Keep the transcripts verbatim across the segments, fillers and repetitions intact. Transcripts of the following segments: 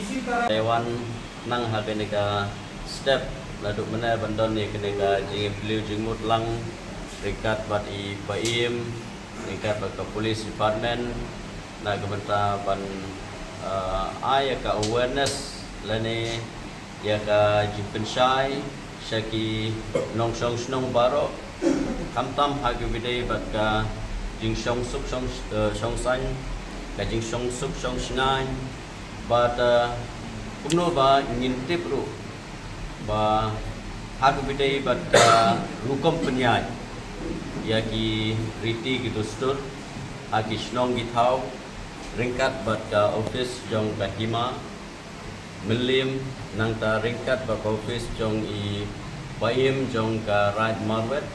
Taiwan nang ha kane ka step la duk mene ban don ïa kane ka jingïapyllew jingmut lang ryngkat bad i Paiem, ryngkat bad ka police department na ka bynta ban, uh, ai ïa ka awareness lane ïa ka jingpynshai sha ki nongshong shnong baroh, khamtam ha ka bynta bad ka jingshong suk shong, eh, shong saiñ, ka jingshong suk shong shngaiñ, bad, eh, kumno ba ngin tip ruh ba ha ka bynta bad ka rukom pynïaid ïa ki riti ki dustur ha ki shnong ki thaw ryngkat bad ka office jong ka hima Mylliem, nangta ryngkat bad ka office jong i Paiem jong ka Raid Marwet,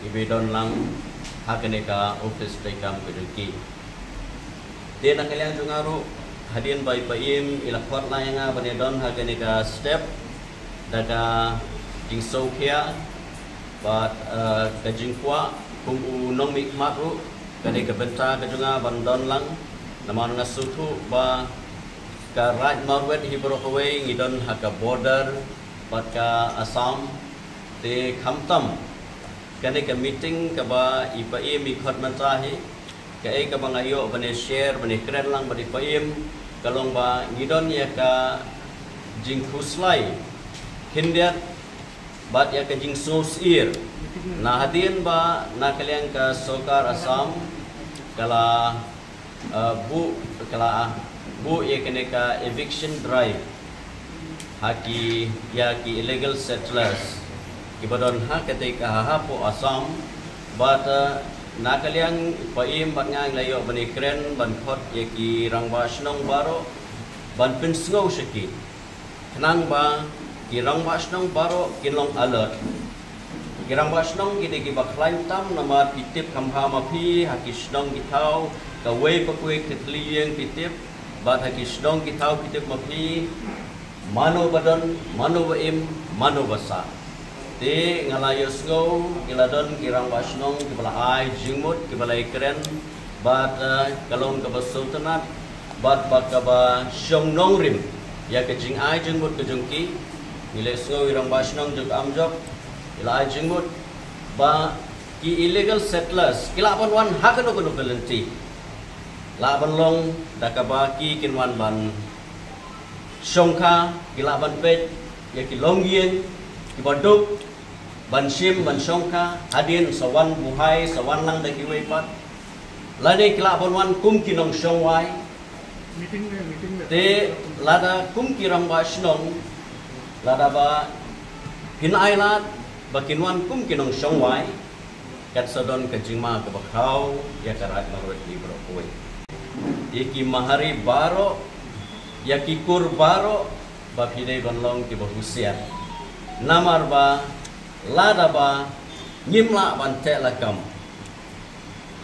i ba don lang ha kane ka office treikam ka jong ki. Te na ka liang jong nga ruh, hadien ba i Paiem i la khot la ïa nga ban ïa don ha kane ka step da ka jingsngewkhia bad, eh, ka jingkwah kum u nongmihkhmat ruh, kane ka bynta ka jong nga ban don lang. Namar nga sngewthuh ba ka Raid Marwet hi baroh kawei ngi don ha ka border bad ka Assam. Te khamtam kane ka meeting kaba i Paiem i khot mynta hi, kaei kaba nga ïoh ban ïa share ban ïa kren lang bad i Paiem ka long ba ngi don ïa ka jingkhuslai khyndiat bad ïa ka jingsngewsyier. Na hadien ba na ka liang ka sorkar Assam ka la, uh, buh, ka la buh ïa kane ka eviction drive ha ki, ïa ki illegal settlers ki ba don ha kata ka hapoh Assam. Bad, uh, na ka liang Paiem bad nga ngi la ïoh ban ïa kren ban khot ïa ki rangbah shnong baroh ban pynsngew sha ki. Khnang ba ki rangbah shnong baroh kin long alert. Ki rangbah shnong ki dei ki ba khlaiñ tam namar ki tip kham bha ma phi ha ki shnong ki thaw, kawei pa kawei ka thylliej ïing phi tip, bad ha ki shnong ki thaw phi tip ma phi mano ba don, mano ba im, mano ba sah. Te nga la ïohsngew ki la don ki rangbah shnong ki ba la ai jingmut, ki ba la ïa kren, bad, eh, ka long kaba sngewtynnat bad ba kaba shong nongrim ïa ka jingai jingmut ka jong ki. Ngi la sngew i rangbah shnong jong ka Amjok i la ai jingmut ba ki illegal settlers ki lah ban wan ha kano kano ka lynti, lah ban long da kaba ki kin wan ban shongkha, ki lah ban peit ïa ki longïing ki ba duk ban shim ban shongkha, hadien sa wan buhai, sa wan lang da kiwei pat. Lane ki lah ban wan kum ki nongshong wai. Te lada kum ki rangbah shnong, lada ba phin ai lad ba kin wan kum ki nongshong wai, kat sa don ka jingma kaba khraw ïa ka Raid Marwet hi baroh kawei. Ïa ki mahari baroh, ïa ki kur baroh, ba phi dei ban long ki ba husiar. Namar ba lada ba ngim lah ban teh lakam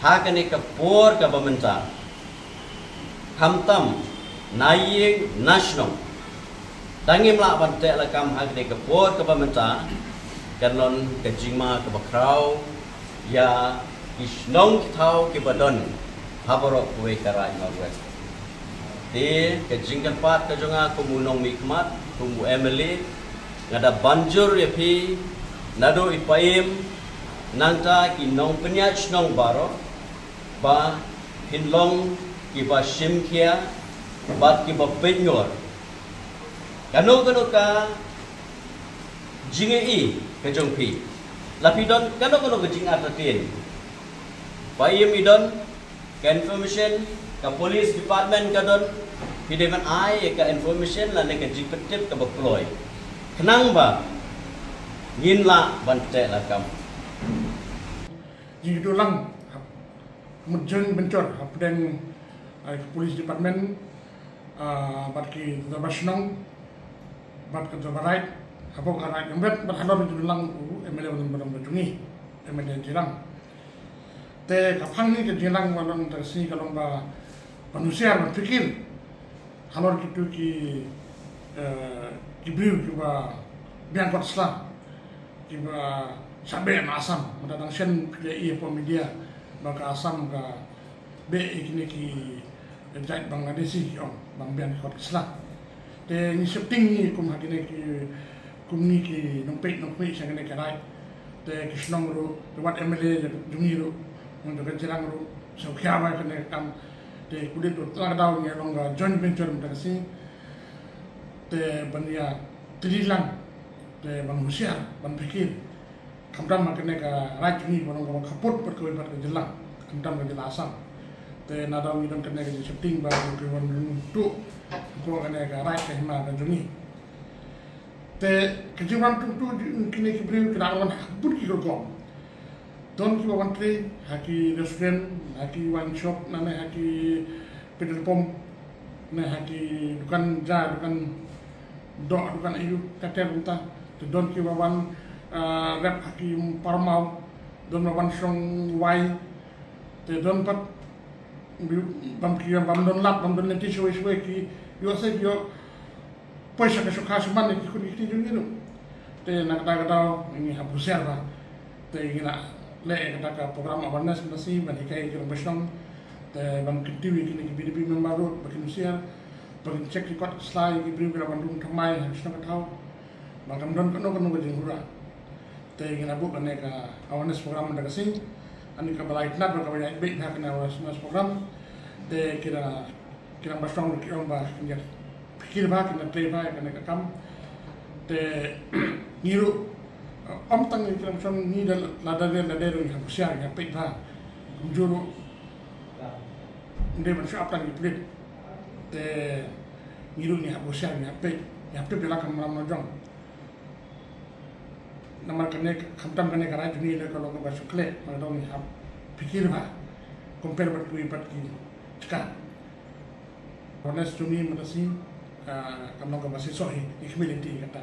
ha kane ka por kaba mynta, khamtam na ïing na shnong, tang ngim lah ban teh lakam ha kane ka por kaba mynta, kan long ka jingma kaba khraw ïa ki shnong ki thaw ki ba don ha baroh kawei ka Raid Marwet. Te ka jingkyrpad ka jong nga kum u nongmihkhmat, kum u M L A, nga da ban jur ïa phi naduh i Paiem, nangta ki nongpynïaid shnong baroh, ba phin long ki ba shim khia bad ki ba pynïor. Kano kano ka jingïohi ka jong phi, la phi don kano kano ka jingartatien, Paiem i don ka information, ka police department ka don, phi dei ban ai ka information lane ka jingpyntip kaba kloi, khnang ba ngin lah ban teh lakam. Jingïathuhlang hap mut jong bynta hapdeng, ah, ka police department, ah, bad ki dorbar shnong bad ka dorbar raid, hapoh ka Raid Marwet bad halor jingïathuhlang u M L A ba don ba jong ngi, M L A Jyrang. Te ka phang ni ka jingïathuhlang ba long ka sngi ka long ba ban husiar ban pyrkhat halor kitu ki, eh, ki briew ki ba biang kot sla, ki ba shah beh na Assam. Mynta dang shen phi ïohi hapoh media ba ka Assam ka beh ïa kine ki jait Bangladeshi ki ong ba biang kot sla. Te ngi sheptieng ngi kum ha kine ki, kum ngi ki nongpeit nongpeit sha kine ki raid. Te ki shnong ruh, te wat M L A jong ngi ruh, nong jong ka jylla ruh, sngewkhia ba kane ka kam. Te kudit ruh tang ka daw ngi long ka joint venture mynta ka sngi. Te ban ïa teli lang, te ban husiar, ban pyrkhat. Khamtam ha kane ka raid jong ngi ba long kaba khappud bad kawei pat ka jylla, khamtam ka jylla Assam. Te na daw ngi don kane ka jingsheptieng ba ngi wan rung tuh ko kane ka raid ka hima ka jong ngi. Te ka jingwan rung tuh kine ki briew ki la wan ha bun ki rukom. Don kiba wan trei ha ki restaurant, ha ki wine shop, nane ha ki petrol pump, ne ha ki dukan ja, dukan doh, dukan aïu, ka ter kumta. Te don kiba wan, ah, rep ha ki parmaw, don ba wan shong wai. Te don pat bam ki, bam don lad, bam don lynti shawei shawei, ki ïoh sa ki ïoh poi sha ka shu kha shu man ïa ki khun ki kti jong ngi ruh. Te na kata ka daw ngi hap husiar bha. Te ngi la leh ïa kata ka program awareness mynta ka sngi ban hikai ïa ki rangbah shnong. Te ban kyntiew ïa kine ki V D P member ruh ba kin husiar, ba kin check record sla ïa ki briew kiba wan rung thymmai ha ka shnong ka thaw, ba kam don kano kano ka jinghura. Te ngi la buh kane ka awareness program mynta ka sngi. Ani kaba la itynnad bad kaba ïaibeit ha kane awareness program. Te ki la, ki rangbah shnong ki ong ba kin ïa pyrkhat bha, kin ïa trei bha ïa kane ka kam. Te ngi ruh, ym tang ki rangbah shnong, ngi da lada dei lada dei ruh ngi hap husiar, ngi hap peit bha. Kumjuh ruh ym dei ban shu ap tang ki pulit. Te ngi ruh ngi hap husiar, ngi hap peit, ngi hap tip ïa la ka kamram la jong. Namar kane, khamtam kane ka raid jong ngi lei ka long kaba shu khleh, namar ka dei ngi hap pyrkhat bha compare bad kiwei pat ki jaka. Awareness jong ngi mynta ka sngi, ah, kam long kaba shisha hi, ngi khmih lynti kata.